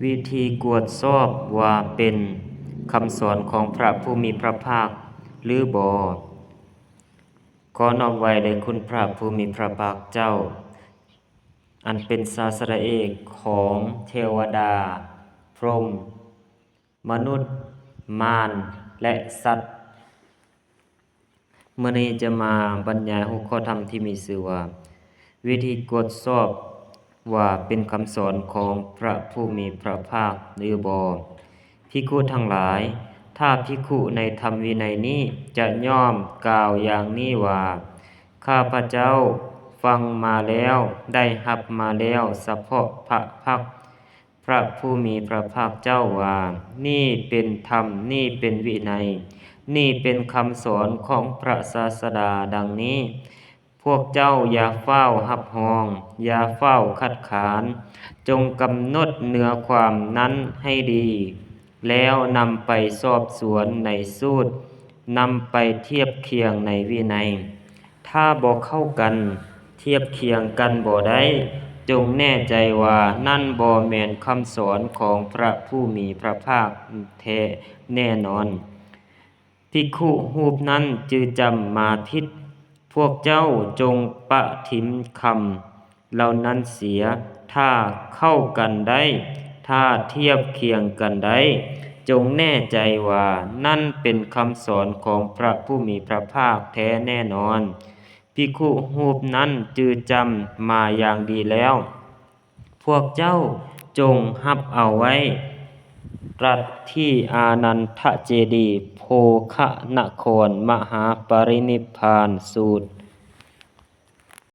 ວິທີກວດສອບວ່າເປັນຄຳສອນຂອງພຣະຜູ້ມີພຣະພາກຫຼືບໍ່? ຂໍນອບໄຫວ້ແດ່ຄຸນພຣະຜູ້ມີພຣະພາກເຈົ້າ ອັນເປັນສາສະດາເອກຂອງເທວະດາ, ພົມ, ມະນຸດ, ມານ ແລະ ສັດ. ມື້ນີ້ຈະມາບັນຍາຍຫົວຂໍ້ທຳທີ່ມີຊື່ວ່າ ວິທີກວດສອບວ່າເປັນຄຳສອນຂອງພຣະຜູ້ມີພຣະພາກຫຼືບໍ່? ພິກຂຸທັງຫຼາຍ, ຖ້າພິກຂຸໃນທຳວິໄນນີ້ຈະຍ່ອມກ່າວຢ່າງນີ້ວ່າ, ຂ້າພະເຈົ້າຟັງມາແລ້ວ, ໄດ້ຮັບມາແລ້ວສະເພາະພຣະພັກ ພຣະຜູ້ມີພຣະພາກເຈົ້າວ່າ, ນີ້ເປັນທຳ, ນີ້ເປັນວິໄນ, ນີ້ເປັນຄຳສອນຂອງພຣະສາສະດາ ດັ່ງນີ້. ພວກເຈົ້າຢ່າຟ້າວຮັບຮອງ, ຢ່າຟ້າວຄັດຄ້ານ, ຈົ່ງກຳນົດເນື້ອຄວາມນັ້ນໃຫ້ດີ, ແລ້ວນຳໄປສອບສວນໃນສູດ, ນຳໄປທຽບຄຽງໃນວິໄນ. ຖ້າບໍ່ເຂົ້າກັນ, ທຽບຄຽງກັນບໍ່ໄດ້, ຈົ່ງແນ່ໃຈວ່ານັ້ນບໍ່ແມ່ນຄຳສອນຂອງພຣະຜູ້ມີພຣະພາກແທ້ແນ່ນອນ. ພິກຂຸຮູບນັ້ນຈື່ຈຳມາຜິດ. ພວກເຈົ້າຈົ່ງປະຖິ້ມຄຳເຫຼົ່ານັ້ນເສຍ. ຖ້າເຂົ້າກັນໄດ້, ຖ້າທຽບຄຽງກັນໄດ້, ຈົ່ງແນ່ໃຈວ່ານັ້ນເປັນຄຳສອນຂອງພຣະຜູ້ມີພຣະພາກແທ້ແນ່ນອນ. ພິກຂຸຮູບນັ້ນຈື່ຈຳມາຢ່າງດີແລ້ວ. ພວກເຈົ້າຈົ່ງຮັບເອົາໄວ້. ຕຣັດທີ່ອານັນທະເຈດີ, ໂພຄະນະຄອນ, ມະຫາປະລິນິບພານສູດ.